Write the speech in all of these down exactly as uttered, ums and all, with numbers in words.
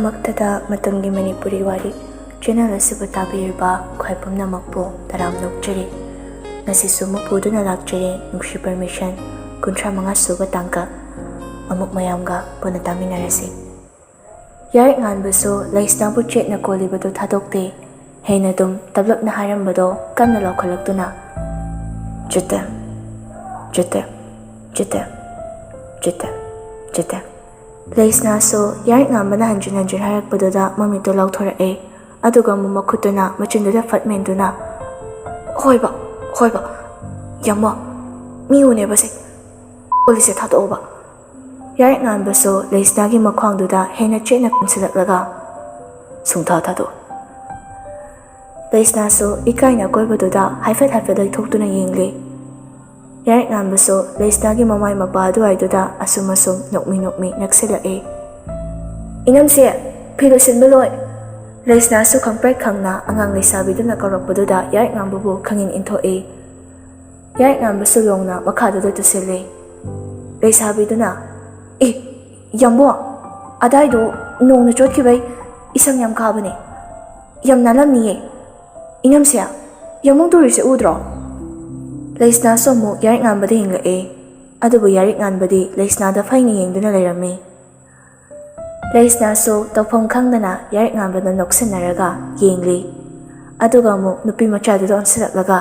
ꯃꯛꯇꯗ ꯃꯇꯝꯒꯤ ꯃꯅꯤꯄꯨꯔꯤ ꯋꯥꯔꯤ ꯆꯦꯅꯦꯜ ꯑꯁꯤꯕꯨ ꯇꯥꯕꯤꯔꯤꯕ ꯈ꯭ꯋꯥꯏ ꯄꯨꯝꯅꯃꯛꯄꯨ ꯇꯔꯥꯝꯅ ꯑꯣꯛꯆꯔꯤ꯫ ꯉꯁꯤꯁꯨ ꯃꯄꯨꯗꯨꯅ ꯂꯥꯛꯆꯔꯤ ꯅꯨꯡꯁꯤ ꯄꯔꯃꯤꯁꯟ ꯀꯨꯟꯊ꯭ꯔꯥ ꯃꯉꯥ ꯁꯨꯕ ꯇꯥꯡꯀꯛ꯫ ꯑꯃꯨꯛ ꯃꯌꯥꯝꯒ ꯄꯨꯟꯅ ꯇꯥꯃꯤꯟꯅꯔꯁꯤ꯫ ꯌꯥꯔꯤꯛ ꯉꯥꯟꯕꯁꯨ ꯂꯩꯁꯅꯥꯕꯨ ꯆꯦꯠꯅ ꯀꯣꯜꯂꯤꯕꯗꯨ ꯊꯥꯗꯣꯛꯇꯦ꯫ ꯍꯦꯟꯅ ꯑꯗꯨꯝ ꯇꯞꯂꯞꯅ ꯍꯥꯏꯔꯝꯕꯗꯣ ꯀꯟꯅ ꯂꯥꯎꯈꯠꯂꯛꯇꯨꯅ, "ꯆꯦꯇꯦꯝ, ꯆꯦꯇꯦꯝ, ꯆꯦꯇꯦꯝ, ꯆꯦꯇꯦꯝ, ꯆꯦꯇꯦꯝ"꯫ ꯂꯩꯁꯅꯥꯁꯨ ꯌꯥꯔꯤꯛ ꯉꯥꯟꯕꯅ ꯍꯟꯖꯤꯟ ꯍꯟꯖꯤꯟ ꯍꯥꯏꯔꯛꯄꯗꯨꯗ ꯃꯃꯤꯠꯇꯨ ꯂꯥꯎꯊꯣꯔꯛꯑꯦ꯫ ꯑꯗꯨꯒ ꯑꯃꯨꯛ ꯃꯈꯨꯠꯇꯨꯅ ꯃꯆꯤꯟꯗꯨꯗ ꯐꯠ ꯃꯦꯟꯗꯨꯅ, "ꯍꯣꯏꯕ, ꯍꯣꯏꯕ, ꯌꯥꯝꯃꯣ, ꯃꯤ ꯎꯅꯦꯕꯁꯦ, ꯀꯣꯜꯂꯤꯁꯦ ꯊꯥꯗꯣꯛꯑꯣꯕ"꯫ ꯌꯥꯔꯤꯛ ꯉꯥꯟꯕꯁꯨ ꯂꯩꯁꯅꯥꯒꯤ ꯃꯈ꯭ꯋꯥꯡꯗꯨꯗ ꯍꯦꯟꯅ ꯆꯦꯠꯅ ꯀꯨꯝꯁꯤꯜꯂꯛꯂꯒ, "ꯁꯨꯡꯊꯥ ꯊꯥꯗꯣꯛ"꯫ ꯂꯩꯁꯅꯥꯁꯨ ꯏꯀꯥꯏꯅ ꯑꯀꯣꯏꯕꯗꯨꯗ ꯍꯥꯏꯐꯦꯠ ꯍꯥꯏꯐꯦꯠ ꯂꯩꯊꯣꯛꯇꯨꯅ ꯌꯦꯡꯂꯤ꯫ ꯌꯥꯔꯤꯛ ꯉꯥꯟꯕꯁꯨ ꯂꯩꯁꯅꯥꯒꯤ ꯃꯃꯥꯏ ꯃꯄꯥ ꯑꯗꯨꯋꯥꯏꯗꯨꯗ ꯑꯁꯨꯝ ꯑꯁꯨꯝ ꯅꯣꯛꯃꯤ ꯅꯣꯛꯃꯤ ꯅꯛꯁꯤꯜꯂꯛꯏ꯫ "ꯏꯅꯝꯁꯦ, ꯐꯤ ꯂꯣꯏꯁꯤꯟꯕ ꯂꯣꯏ"꯫ ꯂꯩꯁꯅꯥꯁꯨ ꯈꯪꯄ꯭ꯔꯦꯛ ꯈꯪꯅ ꯑꯉꯥꯡ ꯂꯩꯁꯥꯕꯤꯗꯨꯅ ꯀꯧꯔꯛꯄꯗꯨꯗ ꯌꯥꯔꯤꯛ ꯉꯥꯟꯕꯕꯨ ꯈꯪꯏꯟ ꯏꯟꯊꯣꯛꯏ꯫ ꯌꯥꯔꯤꯛ ꯉꯥꯟꯕꯁꯨ ꯂꯣꯡꯅ ꯃꯈꯥꯗꯨꯗ ꯇꯨꯁꯤꯜꯂꯤ꯫ ꯂꯩꯁꯥꯕꯤꯗꯨꯅ, "ꯑꯦ, ꯌꯥꯝꯕꯣ, ꯑꯗꯥꯏꯗꯣ ꯅꯣꯡꯅ ꯆꯣꯠꯈꯤꯕꯩ ꯏꯁꯪ ꯌꯥꯝ ꯀꯥꯕꯅꯦ꯫ ꯌꯥꯝ ꯅꯥꯜꯂꯝꯅꯤꯌꯦ꯫ ꯏꯅꯝꯁꯦ, ꯌꯥꯝꯕꯨꯡ ꯇꯧꯔꯤꯁꯦ ꯎꯗ꯭ꯔꯣ?" ꯂꯩꯁꯅꯥꯁꯨ ꯑꯃꯨꯛ ꯌꯥꯔꯤꯛ ꯉꯥꯟꯕꯗ ꯌꯦꯡꯂꯛꯑꯦ꯫ ꯑꯗꯨꯕꯨ ꯌꯥꯔꯤꯛ ꯉꯥꯟꯕꯗꯤ ꯂꯩꯁꯅꯥꯗ ꯐꯩꯅ ꯌꯦꯡꯗꯨꯅ ꯂꯩꯔꯝꯃꯤ꯫ ꯂꯩꯁꯅꯥꯁꯨ ꯇꯧꯐꯝ ꯈꯪꯗꯅ ꯌꯥꯔꯤꯛ ꯉꯥꯟꯕꯗ ꯅꯣꯛꯁꯤꯟꯅꯔꯒ ꯌꯦꯡꯂꯤ꯫ ꯑꯗꯨꯒ ꯑꯃꯨꯛ ꯅꯨꯄꯤ ꯃꯆꯥꯗꯨꯗ ꯑꯣꯟꯁꯤꯜꯂꯛꯂꯒ,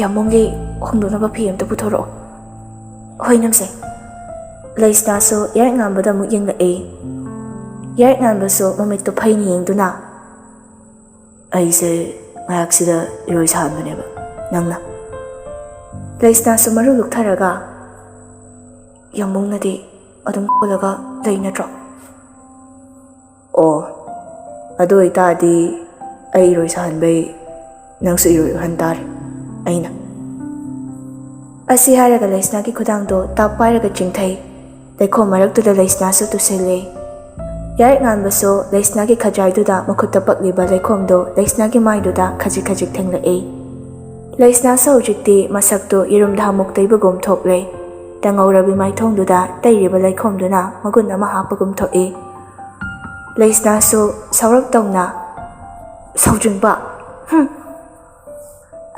"ꯌꯥꯝꯕꯨꯡꯒꯤ ꯍꯣꯡꯗꯣꯛꯅꯕ ꯐꯤ ꯑꯝꯇ ꯄꯨꯊꯣꯔꯛꯑꯣ"꯫ "ꯍꯣꯏ, ꯏꯅꯝꯁꯦ"꯫ ꯂꯩꯁꯅꯥꯁꯨ ꯌꯥꯔꯤꯛ ꯉꯥꯟꯕꯗ ꯑꯃꯨꯛ ꯌꯦꯡꯂꯛꯑꯦ꯫ ꯌꯥꯔꯤꯛ ꯉꯥꯟꯕꯁꯨ ꯃꯃꯤꯠꯇꯨ ꯐꯩꯅ ꯌꯦꯡꯗꯨꯅ, "ꯑꯩꯁꯦ ꯉꯥꯏꯍꯥꯛꯁꯤꯗ ꯏꯔꯣꯏ ꯁꯥꯍꯟꯕꯅꯦꯕ, ꯅꯪꯅ"꯫ ꯂꯩꯁꯅꯥꯁꯨ ꯃꯔꯨ ꯂꯨꯛꯊꯔꯒ, "ꯌꯥꯝꯕꯨꯡꯅꯗꯤ ꯑꯗꯨꯝ ꯀꯣꯜꯂꯒ ꯂꯩ ꯅꯠꯇ꯭ꯔꯣ?" "ꯑꯣ, ꯑꯗꯨ ꯑꯣꯏꯇꯥꯔꯗꯤ ꯑꯩ ꯏꯔꯣꯏ ꯁꯥꯍꯟꯕꯩ ꯅꯪꯁꯨ ꯏꯔꯣꯏ ꯑꯣꯏꯍꯟ ꯇꯥꯔꯦ ꯑꯩꯅ"꯫ ꯑꯁꯤ ꯍꯥꯏꯔꯒ ꯂꯩꯁꯅꯥꯒꯤ ꯈꯨꯗꯥꯡꯗꯣ ꯇꯥꯞ ꯄꯥꯏꯔꯒ ꯆꯤꯡꯊꯩ꯫ ꯂꯩꯈꯣꯝ ꯃꯔꯛꯇꯨꯗ ꯂꯩꯁꯅꯥꯁꯨ ꯇꯨꯁꯤꯜꯂꯤ꯫ ꯌꯥꯔꯤꯛ ꯉꯥꯟꯕꯁꯨ ꯂꯩꯁꯅꯥꯒꯤ ꯈꯖꯥꯏꯗꯨꯗ ꯃꯈꯨꯠꯇ ꯄꯛꯂꯤꯕ ꯂꯩꯈꯣꯝꯗꯣ ꯂꯩꯁꯅꯥꯒꯤ ꯃꯥꯏꯗꯨꯗ ꯈꯖꯤꯛ ꯈꯖꯤꯛ ꯊꯦꯡꯂꯛꯏ꯫ ꯂꯩꯁꯅꯥꯁꯨ ꯍꯧꯖꯤꯛꯇꯤ ꯃꯁꯛꯇꯨ ꯌꯦꯔꯨꯝ ꯊꯥꯎꯃꯨꯛ ꯇꯩꯕꯒꯨꯝ ꯊꯣꯛꯂꯦ꯫ ꯇꯪꯍꯧꯔꯕꯤ ꯃꯥꯏꯊꯣꯡꯗꯨꯗ ꯇꯩꯔꯤꯕ ꯂꯩꯈꯣꯝꯗꯨꯅ ꯃꯒꯨꯟ ꯑꯃ ꯍꯥꯞꯄꯒꯨꯝ ꯊꯣꯛꯏ꯫ ꯂꯩꯁꯅꯥꯁꯨ ꯁꯥꯎꯔꯞ ꯇꯧꯅ, "ꯁꯥꯎꯖꯤꯟꯕ! ꯍꯨꯝ!"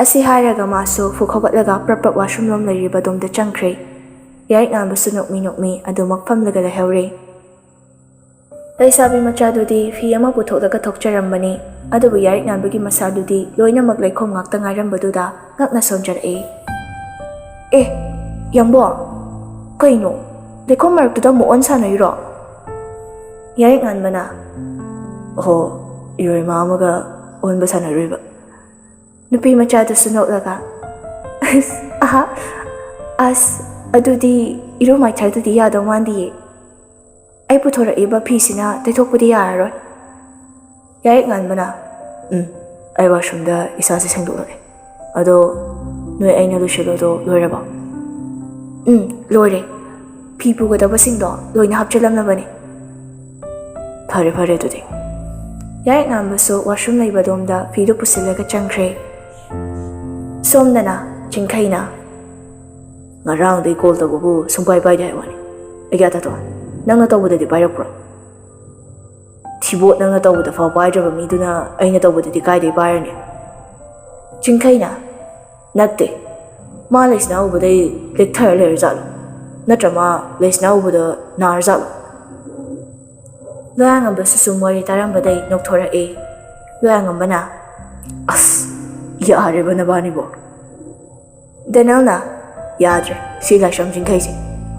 ꯑꯁꯤ ꯍꯥꯏꯔꯒ ꯃꯥꯁꯨ ꯐꯨꯛ ꯍꯧꯒꯠꯂꯒ ꯄ꯭ꯔꯞ ꯄ꯭ꯔꯞ washroom ꯂꯣꯝ ꯂꯩꯔꯤꯕ ꯑꯗꯣꯝꯗ ꯆꯪꯈ꯭ꯔꯦ꯫ ꯌꯥꯏꯔꯤꯛ ꯉꯥꯟꯕꯁꯨ ꯅꯣꯛꯃꯤ ꯅꯣꯛꯃꯤ ꯑꯗꯨꯃꯛ ꯐꯝꯂꯒ ꯂꯩꯍꯧꯔꯦ꯫ ꯂꯩꯁꯥꯕꯤ ꯃꯆꯥꯗꯨꯗꯤ ꯐꯤ ꯑꯃ ꯄꯨꯊꯣꯛꯂꯒ ꯊꯣꯛꯆꯔꯝꯕꯅꯤ, ꯑꯗꯨꯕꯨ ꯌꯥꯏꯔꯤꯛ ꯉꯥꯟꯕꯒꯤ ꯃꯁꯥꯗꯨꯗꯤ ꯂꯣꯏꯅꯃꯛ ꯂꯩꯈꯣꯝ ꯉꯥꯛꯇ ꯉꯥꯏꯔꯝꯕꯗꯨꯗ ꯉꯛꯅ ꯁꯣꯟꯖꯔꯛꯏ꯫ "ꯑꯦ, ꯌꯥꯝꯕꯣ, ꯀꯩꯅꯣ? ꯂꯩꯈꯣꯝ ꯃꯔꯛꯇꯨꯗ ꯑꯃꯨꯛ ꯑꯣꯟ ꯁꯥꯟꯅꯔꯤꯔꯣ?" ꯌꯥꯏꯔꯤꯛ ꯉꯥꯟꯕꯅ, "ꯑꯣꯍꯣ, ꯏꯔꯣꯏꯃ ꯑꯃꯒ ꯑꯣꯟꯕ ꯁꯥꯟꯅꯔꯨꯏꯕ?" ꯅꯨꯄꯤ ꯃꯆꯥꯗꯨꯁꯨ ꯅꯣꯛꯂꯒ, "ꯑꯁ, ꯑꯍꯥ, ꯑꯁ, ꯑꯗꯨꯗꯤ ꯏꯔꯨ ꯃꯥꯏꯊꯗꯗꯤ ꯌꯥꯗꯧ ꯃꯥꯟꯗꯤꯌꯦ꯫ ꯑꯩ ꯄꯨꯊꯣꯔꯛꯏꯕ ꯐꯤꯁꯤꯅ ꯇꯩꯊꯣꯛꯄꯗꯤ ꯌꯥꯔꯔꯣꯏ꯫" ꯌꯥꯏꯔꯤꯛ ꯉꯥꯟꯕꯅ, "ꯎꯝ, ꯑꯩ washroomꯗ ꯏꯁꯥꯁꯦ ꯁꯦꯡꯗꯣꯛꯂꯒꯦ꯫ ꯑꯗꯣ ꯅꯣꯏ ꯑꯩꯅ ꯂꯣꯏꯁꯤꯜꯂꯣꯗꯣ ꯂꯣꯏꯔꯕꯣ?" "ꯎꯝ, ꯂꯣꯏꯔꯦ꯫ ꯐꯤ ꯄꯨꯒꯗꯕꯁꯤꯡꯗꯣ ꯂꯣꯏꯅ ꯍꯥꯞꯆꯤꯜꯂꯝꯂꯕꯅꯦ꯫" "ꯐꯔꯦ, ꯐꯔꯦ ꯑꯗꯨꯗꯤ꯫" ꯌꯥꯏꯔꯤꯛ ꯉꯥꯟꯕꯁꯨ washroom ꯂꯩꯕꯗꯣꯝꯗ ꯐꯤꯗꯨ ꯄꯨꯁꯤꯜꯂꯒ ꯆꯪꯈ꯭ꯔꯦ꯫ ꯁꯣꯝꯗꯅ ꯆꯤꯡꯈꯩꯅ, "ꯉꯔꯥꯡꯗꯩ call ꯇꯧꯕꯕꯨ ꯁꯨꯡꯄꯥꯏ ꯄꯥꯏꯗꯦ ꯍꯥꯏꯕ ꯋꯥꯅꯤ꯫ ꯑꯩ ꯒ꯭ꯌꯥꯟ ꯇꯥꯊꯣꯛꯑꯣ꯫ ꯅꯪꯅ ꯇꯧꯕꯗꯗꯤ ꯄꯥꯏꯔꯛꯄ꯭ꯔꯣ? ꯊꯤꯕꯣꯠ ꯅꯪꯅ ꯇꯧꯕꯗ ꯐꯥꯎ ꯄꯥꯏꯗ꯭ꯔꯕ ꯃꯤꯗꯨꯅ ꯑꯩꯅ ꯇꯧꯕꯗꯗꯤ ꯀꯥꯏꯗꯩ ꯄꯥꯏꯔꯅꯤ?" ꯆꯤꯡꯈꯩꯅ, "ꯅꯠꯇꯦ꯫ ꯃꯥ ꯂꯩꯁꯅꯥ ꯎꯕꯗꯩ ꯂꯦꯛꯊꯔ ꯂꯩꯔꯖꯥꯠꯂꯣ? ꯅꯠꯇ꯭ꯔ ꯃꯥ ꯂꯩꯁꯅꯥ ꯎꯕꯗ ꯅꯥꯔꯖꯥꯠꯂꯣ?" ꯂꯣꯌꯥꯉꯝꯕꯁꯨ ꯁꯨꯝ ꯋꯥꯔꯤ ꯇꯥꯔꯝꯕꯗꯩ ꯅꯣꯛꯊꯣꯔꯛꯑꯦ꯫ ꯂꯣꯌꯥꯉꯝꯕꯅ, "ꯑꯁ, ꯌꯥꯔꯦꯕ ꯅꯕꯥꯅꯤꯕꯣ꯫" ꯗꯦꯅꯦꯜꯅ, "ꯌꯥꯗ꯭ꯔꯦ ꯁꯤ ꯂꯥꯏꯁ꯭ꯔꯝ ꯆꯤꯡꯈꯩꯁꯦ꯫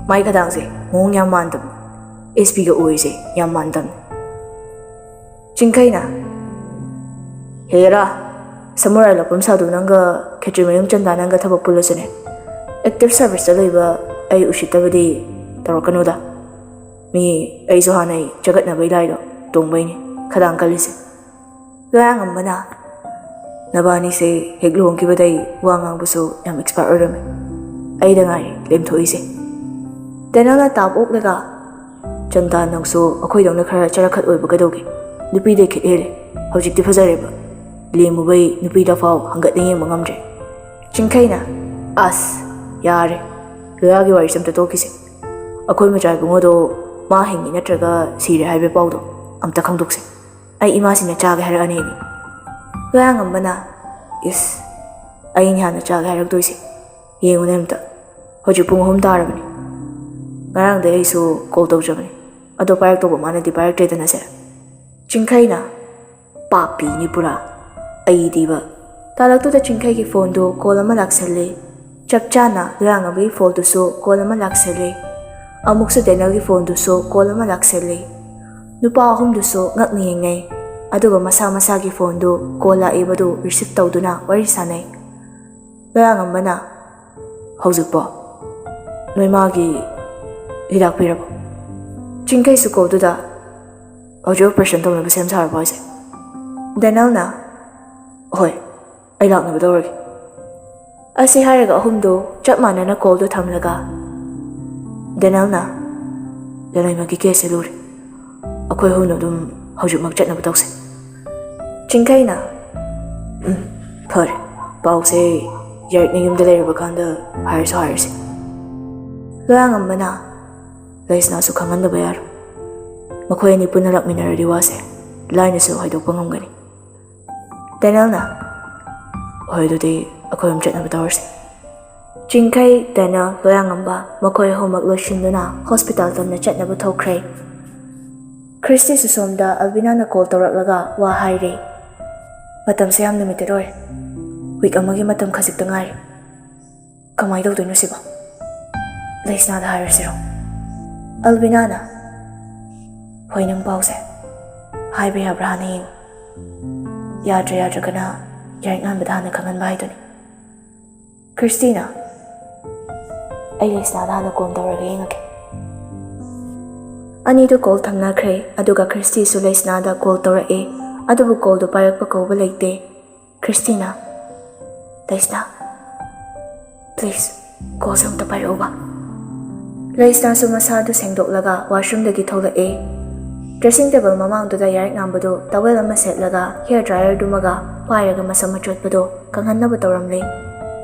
ꯃꯥꯏ ꯈꯗꯥꯡꯁꯦ ꯃꯑꯣꯡ ꯌꯥꯝ ꯃꯥꯟꯗꯕꯅꯤ꯫ ꯑꯦꯁ ꯄꯤꯒ ꯑꯣꯏꯔꯤꯁꯦ ꯌꯥꯝ ꯃꯥꯟꯗꯕꯅꯤ꯫" ꯆꯤꯡꯈꯩꯅ, "ꯍꯦꯔꯥ, ꯁꯃꯨꯔꯥꯏ ꯂꯧꯐꯝ ꯁꯥꯗꯨ ꯅꯪꯒ ꯈꯦꯇ꯭ꯔꯤꯃꯌꯨꯝ ꯆꯟꯗꯥ ꯅꯪꯒ ꯊꯕꯛ ꯄꯨꯜꯂꯁꯤꯅꯦ꯫ Active serviceꯇ ꯂꯩꯕ ꯑꯩ ꯎꯁꯤꯠꯇꯕꯗꯤ ꯇꯧꯔꯛꯀꯅꯨꯗ꯫ ꯃꯤ ꯑꯩꯁꯨ ꯍꯥꯟꯅꯩ ꯆꯒꯠꯅꯕꯩ ꯂꯥꯏꯗꯣ ꯇꯣꯡꯕꯩꯅꯦ ꯈꯗꯥꯡ ꯀꯜꯂꯤꯁꯦ꯫" ꯂꯣꯌꯥꯉꯝꯕꯅ, "ꯅꯕꯥꯅꯤꯁꯦ ꯍꯦꯛ ꯂꯨꯍꯣꯡꯈꯤꯕꯗꯩ ꯋꯥ ꯉꯥꯡꯕꯁꯨ ꯌꯥꯝ expert ꯑꯣꯏꯔꯝꯃꯦ꯫ ꯑꯩꯗ ꯉꯥꯏꯔꯦ ꯂꯦꯝꯊꯣꯛꯏꯁꯦ꯫" ꯗꯦꯅꯦꯜꯅ ꯇꯥꯞ ꯑꯣꯛꯂꯒ, "ꯆꯟꯗꯥ, ꯅꯪꯁꯨ ꯑꯩꯈꯣꯏꯗꯧꯅ ꯈꯔ ꯆꯔꯥꯛꯈꯠ ꯑꯣꯏꯕ ꯀꯩꯗꯧꯒꯦ? ꯅꯨꯄꯤꯗꯩ ꯈꯤꯠ ꯍꯦꯜꯂꯦ꯫ ꯍꯧꯖꯤꯛꯇꯤ ꯐꯖꯔꯦꯕ꯫ ꯂꯦꯝꯃꯨꯕꯩ ꯅꯨꯄꯤꯗ ꯐꯥꯎ ꯍꯪꯒꯠꯅ ꯌꯦꯡꯕ ꯉꯝꯗ꯭ꯔꯦ꯫" ꯆꯤꯡꯈꯩꯅ, "ꯑꯁ, ꯌꯥꯔꯦ꯫ ꯂꯣꯌꯥꯒꯤ ꯋꯥꯔꯤꯁꯦ ꯑꯝꯇ ꯇꯣꯛꯈꯤꯁꯦ꯫ ꯑꯩꯈꯣꯏ ꯃꯆꯥ ꯏꯕꯨꯡꯉꯣꯗꯣ ꯃꯥ ꯍꯤꯡꯉꯤ ꯅꯠꯇ꯭ꯔꯒ ꯁꯤꯔꯦ ꯍꯥꯏꯕ ꯄꯥꯎꯗꯣ ꯑꯝꯇ ꯈꯪꯗꯣꯛꯁꯦ꯫ ꯑꯩ ꯏꯃꯥꯁꯤꯅ ꯆꯥꯒꯦ ꯍꯥꯏꯔꯛꯑꯅꯦꯃꯤ꯫ ꯂꯣꯌꯥꯉꯝꯕꯅ, "ꯏꯁ, ꯑꯩꯅ ꯍꯥꯟꯅ ꯆꯥꯒꯦ ꯍꯥꯏꯔꯛꯇꯣꯏꯁꯦ? ꯌꯦꯡꯉꯨꯅꯦ ꯑꯝꯇ, ꯍꯧꯖꯤꯛ ꯄꯨꯡ ꯑꯍꯨꯝ ꯇꯥꯔꯕꯅꯤ꯫ ꯉꯔꯥꯡꯗꯩ ꯑꯩꯁꯨ ꯀꯣꯜ ꯇꯧꯖꯕꯅꯤ, ꯑꯗꯣ ꯄꯥꯏꯔꯛꯇꯧꯕ ꯃꯥꯅꯗꯤ ꯄꯥꯏꯔꯛꯇ꯭ꯔꯦꯗꯅꯁꯦ?" ꯆꯤꯡꯈꯩꯅ, "ꯄꯥꯄꯤꯅꯤ ꯄꯨꯔꯥ, ꯑꯩꯗꯤꯕ"꯫ ꯇꯥꯂꯛꯇꯨꯗ ꯆꯤꯡꯈꯩꯒꯤ ꯐꯣꯟꯗꯨ ꯀꯣꯜ ꯑꯃ ꯂꯥꯛꯁꯜꯂꯤ꯫ ꯆꯞ ꯆꯥꯅ ꯂꯣꯌꯥꯉꯝꯕꯒꯤ ꯐꯣꯟꯗꯨꯁꯨ ꯀꯣꯜ ꯑꯃ ꯂꯥꯛꯁꯜꯂꯤ꯫ ꯑꯃꯨꯛꯁꯨ ꯗꯦꯅꯦꯜꯒꯤ ꯐꯣꯟꯗꯨꯁꯨ ꯀꯣꯜ ꯑꯃ ꯂꯥꯛꯁꯜꯂꯤ꯫ ꯅꯨꯄꯥ ꯑꯍꯨꯝꯗꯨꯁꯨ ꯉꯛꯅ ꯌꯦꯡꯅꯩ, ꯑꯗꯨꯒ ꯃꯁꯥ ꯃꯁꯥꯒꯤ ꯐꯣꯟꯗꯨ ꯀꯣꯜ ꯂꯥꯛꯏꯕꯗꯨ ꯔꯤꯁꯤꯞ ꯇꯧꯗꯨꯅ ꯋꯥꯔꯤ ꯁꯥꯅꯩ꯫ ꯂꯣꯌꯥꯉꯝꯕꯅ, "ꯍꯧꯖꯤꯛꯄꯣ ꯅꯣꯏ ꯃꯥꯒꯤ ꯍꯤꯗꯥꯛ ꯄꯤꯔꯕꯣ?" ꯆꯤꯡꯈꯩꯁꯨ ꯀꯣꯜꯗꯨꯗ, "ꯍꯧꯖꯤꯛ ꯑꯣꯄꯔꯦꯁꯟ ꯇꯧꯅꯕ ꯁꯦꯝ ꯁꯥꯔꯕꯣ ꯍꯥꯏꯁꯦ?" ꯗꯦꯅꯦꯜꯅ, "ꯍꯣꯏ, ꯑꯩ ꯂꯥꯛꯅꯕ ꯇꯧꯔꯒꯦ"꯫ ꯑꯁꯤ ꯍꯥꯏꯔꯒ ꯑꯍꯨꯝꯗꯨ ꯆꯞ ꯃꯥꯟꯅꯅ ꯀꯣꯜꯗꯨ ꯊꯝꯂꯒ ꯗꯦꯅꯦꯜꯅ, "ꯂꯂꯩꯃꯒꯤ ꯀꯦꯁꯁꯦ ꯂꯨꯔꯦ, ꯑꯩꯈꯣꯏ ꯑꯍꯨꯝꯅ ꯑꯗꯨꯝ ꯍꯧꯖꯤꯛꯃꯛ ꯆꯠꯅꯕ ꯇꯧꯁꯦ"꯫ ꯆꯤꯡꯈꯩꯅ, "ꯎꯝ, ꯐꯔꯦ, ꯄꯥꯎꯁꯦ ꯌꯥꯏꯔꯤꯛꯅ ꯌꯨꯝꯗ ꯂꯩꯔꯕ ꯀꯥꯟꯗ ꯍꯥꯏꯔꯁꯨ ꯍꯥꯏꯔꯁꯤ"꯫ ꯂꯣꯌꯥꯉꯝꯕꯅ, "ꯂꯩꯁꯅꯥꯁꯨ ꯈꯪꯍꯟꯗꯕ ꯌꯥꯔꯣꯏ, ꯃꯈꯣꯏ ꯑꯅꯤ ꯄꯨꯟꯅ ꯂꯥꯛꯃꯤꯟꯅꯔꯗꯤ ꯋꯥꯁꯦ ꯂꯥꯏꯅꯁꯨ ꯍꯥꯏꯗꯣꯛꯄ ꯉꯝꯒꯅꯤ"꯫ ꯗꯦꯅꯦꯜꯅ, "ꯍꯣꯏ, ꯑꯗꯨꯗꯤ ꯑꯩꯈꯣꯏ ꯑꯍꯨꯝ ꯆꯠꯅꯕ ꯇꯧꯔꯁꯤ"꯫ ꯆꯤꯡꯈꯩ, ꯗꯦꯅꯦꯜ, ꯂꯣꯌꯥꯉꯝꯕ ꯃꯈꯣꯏ ꯑꯍꯨꯝꯃꯛ ꯂꯣꯏꯁꯤꯟꯗꯨꯅ ꯍꯣꯁꯄꯤꯇꯥꯜ ꯇꯝꯅ ꯆꯠꯅꯕ ꯊꯣꯛꯈ꯭ꯔꯦ꯫ ꯈ꯭ꯔꯤꯁꯇꯤꯁꯨ ꯁꯣꯝꯗ ꯑꯜꯕꯤꯅꯥꯅ ꯀꯣꯜ ꯇꯧꯔꯛꯂꯒ ꯋꯥ ꯍꯥꯏꯔꯦ꯫ "ꯃꯇꯝꯁꯦ ꯌꯥꯝ ꯂꯤꯃꯤꯇꯦꯠ ꯑꯣꯏꯔꯦ꯫ ꯋꯤꯛ ꯑꯃꯒꯤ ꯃꯇꯝ ꯈꯖꯤꯛꯇ ꯉꯥꯏꯔꯦ꯫ ꯀꯃꯥꯏꯅ ꯇꯧꯗꯣꯏꯅꯣ ꯁꯤꯕꯣ?" "ꯂꯩꯁꯅꯥꯗ ꯍꯥꯏꯔꯁꯤꯔꯣ?" ꯑꯜꯕꯤꯅꯥꯅ, "ꯍꯣꯏ, ꯅꯪ ꯄꯥꯎꯁꯦ ꯍꯥꯏꯕ ꯌꯥꯕ꯭ꯔꯥ ꯍꯥꯟꯅ ꯌꯦꯡꯉꯨ꯫ ꯌꯥꯗ꯭ꯔ ꯌꯥꯗ꯭ꯔꯒꯅ ꯌꯥꯏꯔꯤꯛ ꯉꯥꯟꯕꯗ ꯍꯥꯟꯅ ꯈꯪꯍꯟꯕ ꯍꯥꯏꯗꯨꯅꯤ"꯫ ꯈ꯭ꯔꯤꯁꯇꯤꯅ, "ꯑꯩ ꯂꯩꯁꯅꯥꯗ ꯍꯥꯟꯅ ꯀꯣꯜ ꯇꯧꯔꯒ ꯌꯦꯡꯉꯒꯦ"꯫ ꯑꯅꯤꯗꯨ ꯀꯣꯜ ꯊꯝꯅꯈ꯭ꯔꯦ, ꯑꯗꯨꯒ ꯈ꯭ꯔꯤꯁꯇꯤꯁꯨ ꯂꯩꯁꯅꯥꯗ ꯀꯣꯜ ꯇꯧꯔꯛꯑꯦ, ꯑꯗꯨꯕꯨ ꯀꯣꯜꯗꯨ ꯄꯥꯏꯔꯛꯄ ꯀꯧꯕ ꯂꯩꯇꯦ꯫ ꯈ꯭ꯔꯤꯁꯇꯤꯅ, "ꯂꯩꯁꯅꯥ, ꯄ꯭ꯂꯤꯖ, ꯀꯣꯜꯁꯦ ꯑꯃꯨꯛꯇ ꯄꯥꯏꯔꯛꯎꯕ"꯫ ꯂꯩꯁꯅꯥꯁꯨ ꯃꯁꯥꯗꯨ ꯁꯦꯡꯗꯣꯛꯂꯒ ꯋꯥꯁꯔꯨꯝꯗꯒꯤ ꯊꯣꯛꯂꯛꯑꯦ꯫ ꯗ꯭ꯔꯦꯁꯤꯡ ꯇꯦꯕꯜ ꯃꯃꯥꯡꯗꯨꯗ ꯌꯥꯏꯔꯤꯛ ꯉꯥꯟꯕꯗꯨ ꯇꯋꯦꯜ ꯑꯃ ꯁꯦꯠꯂꯒ ꯍꯤꯌꯔ ꯗ꯭ꯔꯥꯏꯌꯔꯗꯨꯃꯒ ꯄꯥꯏꯔꯒ ꯃꯁꯝ ꯑꯆꯣꯠꯄꯗꯣ ꯀꯪꯍꯟꯅꯕ ꯇꯧꯔꯝꯂꯦ꯫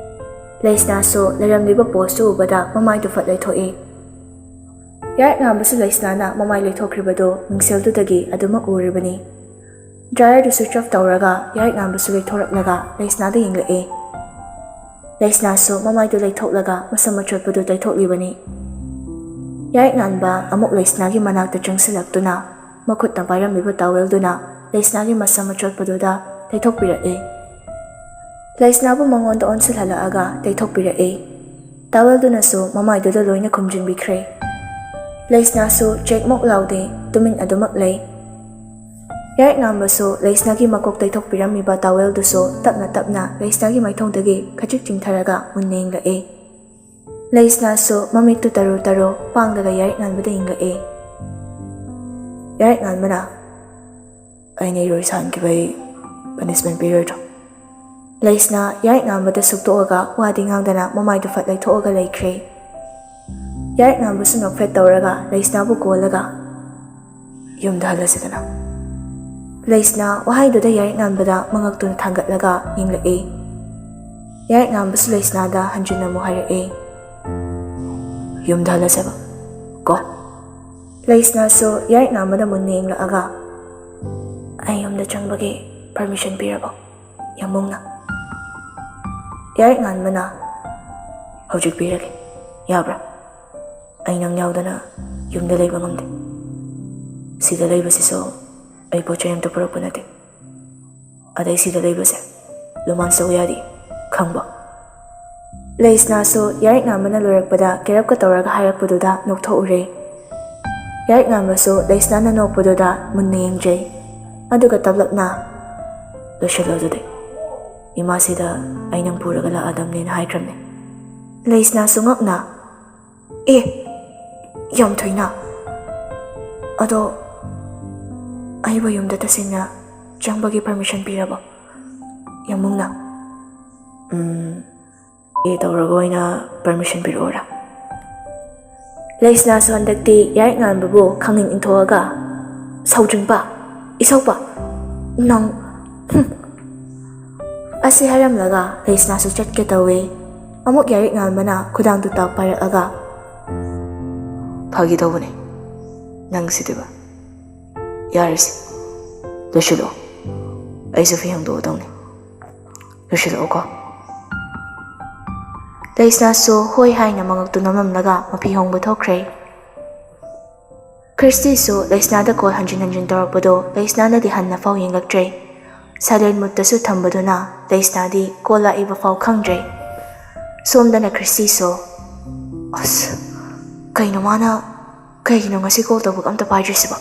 ꯂꯩꯁꯅꯥꯁꯨ ꯂꯩꯔꯝꯂꯤꯕ ꯄꯣꯁꯇꯨ ꯎꯕꯗ ꯃꯃꯥꯏꯗꯨ ꯐꯠ ꯂꯩꯊꯣꯛꯏ꯫ ꯌꯥꯏꯔꯛ ꯉꯥꯟꯕꯁꯨ ꯂꯩꯁꯅꯥꯅ ꯃꯃꯥꯏ ꯂꯩꯊꯣꯛꯈ꯭ꯔꯤꯕꯗꯨ ꯃꯤꯡꯁꯦꯜꯗꯨꯗꯒꯤ ꯑꯗꯨꯃꯛ ꯎꯔꯤꯕꯅꯤ꯫ ꯗ꯭ꯔꯥꯏꯌꯔꯗꯨ ꯁ꯭ꯋꯤꯆ ꯑꯣꯐ ꯇꯧꯔꯒ ꯌꯥꯏꯔꯛ ꯉꯥꯟꯕꯁꯨ ꯂꯩꯊꯣꯔꯛꯂꯒ ꯂꯩꯁꯅꯥꯗ ꯌꯦꯡꯂꯛꯏ꯫ ꯂꯩꯁꯅꯥꯁꯨ ꯃꯃꯥꯏꯗꯨ ꯂꯩꯊꯣꯛꯂꯒ ꯃꯁꯝ ꯑꯆꯣꯠꯄꯗꯨ ꯇꯩꯊꯣꯛꯂꯤꯕꯅꯤ꯫ ꯌꯥꯏꯔꯛ ꯉꯥꯟꯕ ꯑꯃꯨꯛ ꯂꯩꯁꯅꯥꯒꯤ ꯃꯅꯥꯛꯇ ꯆꯪꯁꯤꯜꯂꯛꯇꯨꯅ ꯃꯈꯨꯠꯅ ꯄꯥꯏꯔꯝꯂꯤꯕ ꯇꯥꯋꯦꯜꯗꯨꯅ ꯂꯩꯁꯅꯥꯒꯤ ꯃꯁꯝ ꯑꯆꯣꯠꯄꯗꯨꯗ ꯇꯩꯊꯣꯛꯄꯤꯔꯛꯏ꯫ ꯂꯩꯁꯅꯥꯕꯨ ꯃꯉꯣꯟꯗ ꯑꯣꯟꯁꯤꯜꯍꯜꯂꯛꯑꯒ ꯇꯩꯊꯣꯛꯄꯤꯔꯛꯏ꯫ ꯇꯥꯋꯦꯜꯗꯨꯅꯁꯨ ꯃꯃꯥꯏꯗꯨꯗ ꯂꯣꯏꯅ ꯈꯨꯝꯖꯤꯟꯕꯤꯈ꯭ꯔꯦ꯫ ꯂꯩꯁꯅꯥꯁꯨ ꯆꯦꯛꯃꯣꯛ ꯂꯥꯎꯗꯦ, ꯇꯨꯃꯤꯟ ꯑꯗꯨꯃꯛ ꯂꯩ꯫ ꯌꯥꯏꯔꯛ ꯉꯥꯟꯕꯁꯨ ꯂꯩꯁꯅꯥꯒꯤ ꯃꯀꯣꯛ ꯇꯩꯊꯣꯛꯄꯤꯔꯝꯃꯤꯕ ꯇꯥꯋꯦꯜꯗꯨꯁꯨ ꯇꯞꯅ ꯇꯞꯅ ꯂꯩꯁꯅꯥꯒꯤ ꯃꯥꯏꯊꯣꯡꯗꯒꯤ ꯈꯖꯤꯛ ꯆꯤꯡꯊꯔꯒ ꯃꯨꯟꯅ ꯌꯦꯡꯂꯛꯏ꯫ ꯂꯩꯁꯅꯥꯁꯨ ꯃꯃꯤꯠꯇꯨ ꯇꯔꯨ ꯇꯔꯨ ꯄꯥꯡꯂꯒ ꯌꯥꯏꯔꯛ ꯉꯥꯟꯕꯗ ꯌꯦꯡꯂꯛꯏ꯫ ꯌꯥꯏꯔꯛ ꯉꯥꯟꯕꯅ, "ꯑꯩꯅ ꯏꯔꯣꯏ ꯁꯥꯟꯈꯤꯕꯩ ꯄꯅꯤꯁꯃꯦꯟ ꯄꯤꯔꯣꯏꯗ꯭ꯔꯣ?" ꯂꯩꯁꯅꯥ ꯌꯥꯏꯔꯛ ꯉꯥꯟꯕꯗ ꯁꯨꯛꯇꯣꯛꯑꯒ ꯋꯥꯗꯤ ꯉꯥꯡꯗꯅ ꯃꯃꯥꯏꯗꯨ ꯐꯠ ꯂꯩꯊꯣꯛꯑꯒ ꯂꯩꯈ꯭ꯔꯦ꯫ ꯌꯥꯏꯔꯛ ꯉꯥꯟꯕꯁꯨ ꯅꯣꯛꯐꯦꯠ ꯇꯧꯔꯒ ꯂꯩꯁꯅꯥꯕꯨ ꯀꯣꯜꯂꯒ, "ꯌꯨꯝꯗ ꯍꯜꯂꯁꯤꯗꯅ꯫" ꯂꯩꯁꯅꯥ ꯋꯥꯍꯩꯗꯨꯗ ꯌꯥꯏꯔꯛ ꯉꯥꯟꯕꯗ ꯃꯉꯛꯇꯨꯅ ꯊꯥꯡꯒꯠꯂꯒ ꯌꯦꯡꯂꯛꯏ꯫ ꯌꯥꯏꯔꯛ ꯉꯥꯟꯕꯁꯨ ꯂꯩꯁꯅꯥꯗ ꯍꯟꯖꯤꯟꯅ ꯑꯃꯨꯛ ꯍꯥꯏꯔꯛꯏ, "ꯌꯨꯝꯗ ꯍꯜꯂꯁꯦꯕ ꯀꯣ?" ꯂꯩꯁꯅꯥꯁꯨ ꯌꯥꯏꯔꯛ ꯉꯥꯟꯕꯗ ꯃꯨꯟꯅ ꯌꯦꯡꯂꯛꯑꯒ, "ꯑꯩ ꯌꯨꯝꯗ ꯆꯪꯕꯒꯤ ꯄꯔꯃꯤꯁꯟ ꯄꯤꯔꯕꯣ, ꯌꯥꯝꯕꯨꯡꯅ?" ꯌꯥꯏꯔꯛ ꯉꯥꯟꯕꯅ, "ꯍꯧꯖꯤꯛ ꯄꯤꯔꯒꯦ, ꯌꯥꯕ꯭ꯔꯥ? ꯑꯩ ꯅꯪ ꯌꯥꯎꯗꯅ ꯌꯨꯝꯗ ꯂꯩꯕ ꯉꯝꯗꯦ꯫ ꯁꯤꯗ ꯂꯩꯕꯁꯤꯁꯨ ꯑꯩ ꯄꯣꯠ ꯆꯩ ꯑꯝꯇ ꯄꯨꯔꯛꯄ ꯅꯠꯇꯦ꯫ ꯑꯗꯩ ꯁꯤꯗ ꯂꯩꯕꯁꯦ ꯔꯣꯃꯥꯟꯁ ꯇꯧꯕ ꯌꯥꯗꯦ, ꯈꯪꯕ?" ꯂꯩꯁꯅꯥꯁꯨ ꯌꯥꯏꯔꯛ ꯉꯥꯟꯕꯅ ꯂꯣꯏꯔꯛꯄꯗ ꯀꯦꯔꯞꯀ ꯇꯧꯔꯒ ꯍꯥꯏꯔꯛꯄꯗꯨꯗ ꯅꯣꯛꯊꯣꯛꯎꯔꯦ꯫ ꯌꯥꯏꯔꯛ ꯉꯥꯟꯕꯁꯨ ꯂꯩꯁꯅꯥꯅ ꯅꯣꯛꯄꯗꯨꯗ ꯃꯨꯟꯅ ꯌꯦꯡꯖꯩ꯫ ꯑꯗꯨꯒ ꯇꯞꯂꯞꯅ, "ꯂꯣꯏꯁꯤꯜꯂꯣ ꯑꯗꯨꯗꯤ꯫ ꯏꯃꯥꯁꯤꯗ ꯑꯩ ꯅꯪ ꯄꯨꯔꯒ ꯂꯥꯛꯑꯗꯝꯅꯦꯅ ꯍꯥꯏꯈ꯭ꯔꯕꯅꯦ꯫" ꯂꯩꯁꯅꯥꯁꯨ ꯉꯛꯅ, "ꯑꯦ, ꯌꯥꯝ ꯊꯨꯏꯅ꯫ ꯑꯗꯣ ꯑꯩꯕꯨ ꯌꯨꯝꯗ ꯇꯁꯦꯡꯅ ꯆꯪꯕꯒꯤ ꯄꯔꯃꯤꯁꯟ ꯄꯤꯔꯕꯣ, ꯌꯥꯝꯕꯨꯡꯅ?" "ꯎꯝ, ꯑꯦ ꯇꯧꯔꯒ ꯑꯣꯏꯅ ꯄꯔꯃꯤꯁꯟ ꯄꯤꯔꯛꯑꯣꯔꯥ?" ꯂꯩꯁꯅꯥꯁꯨ ꯍꯟꯗꯛꯇꯤ ꯌꯥꯏꯔꯛ ꯉꯥꯟꯕꯕꯨ ꯈꯪꯅꯤꯡ ꯏꯟꯊꯣꯛꯑꯒ, "ꯁꯥꯎꯖꯤꯟꯄ, ꯏꯁꯧꯄ, ꯅꯪ, ꯍꯨꯝ!" ꯑꯁꯤ ꯍꯥꯏꯔꯝꯂꯒ ꯂꯩꯁꯅꯥꯁꯨ ꯆꯠꯀꯦ ꯇꯧꯏ꯫ ꯑꯃꯨꯛ ꯌꯥꯏꯔꯛ ꯉꯥꯟꯕꯅ ꯈꯨꯗꯥꯡꯗꯨ ꯇꯥꯛ ꯄꯥꯏꯔꯛꯑꯒ, ꯐꯥꯒꯤ ꯇꯧꯕꯅꯦ꯫ ꯅꯪꯁꯤꯗꯤꯕ꯫ ꯌꯥꯔꯦꯁꯦ, ꯂꯣꯏꯁꯤꯜꯂꯛꯑꯣ꯫ ꯑꯩꯁꯨ ꯐꯤ ꯍꯣꯡꯗꯣꯛꯑꯗꯧꯅꯦ꯫ ꯂꯣꯏꯁꯤꯜꯂꯛꯑꯣꯀꯣ꯫ ꯂꯩꯁꯅꯥꯁꯨ ꯍꯣꯏ ꯍꯥꯏꯅ ꯃꯉꯛꯇꯨ ꯅꯝꯂꯝꯂꯒ ꯃꯐꯤ ꯍꯣꯡꯕ ꯊꯣꯛꯈ꯭ꯔꯦ꯫ ꯈ꯭ꯔꯤꯁꯇꯤꯁꯨ ꯂꯩꯁꯅꯥꯗ ꯀꯣꯜ ꯍꯟꯖꯤꯟ ꯍꯟꯖꯤꯟ ꯇꯧꯔꯛꯄꯗꯣ ꯂꯩꯁꯅꯥꯅꯗꯤ ꯍꯟꯅ ꯐꯥꯎ ꯌꯦꯡꯂꯛꯇ꯭ꯔꯦ꯫ ꯁꯥꯏꯂꯦꯟ ꯃꯨꯠꯇꯁꯨ ꯊꯝꯕꯗꯨꯅ ꯂꯩꯁꯅꯥꯗꯤ ꯀꯣꯜ ꯂꯥꯛꯏꯕ ꯐꯥꯎ ꯈꯪꯗ꯭ꯔꯦ꯫ ꯁꯣꯝꯗꯅ ꯈ꯭ꯔꯤꯁꯇꯤꯁꯨ, "ꯑꯁ, ꯀꯩꯅꯣ ꯃꯥꯅ, ꯀꯩꯒꯤꯅꯣ ꯉꯁꯤ ꯀꯣꯜ ꯇꯧꯕꯒ ꯑꯝꯇ ꯄꯥꯏꯗ꯭ꯔꯤꯁꯤꯕꯣ?"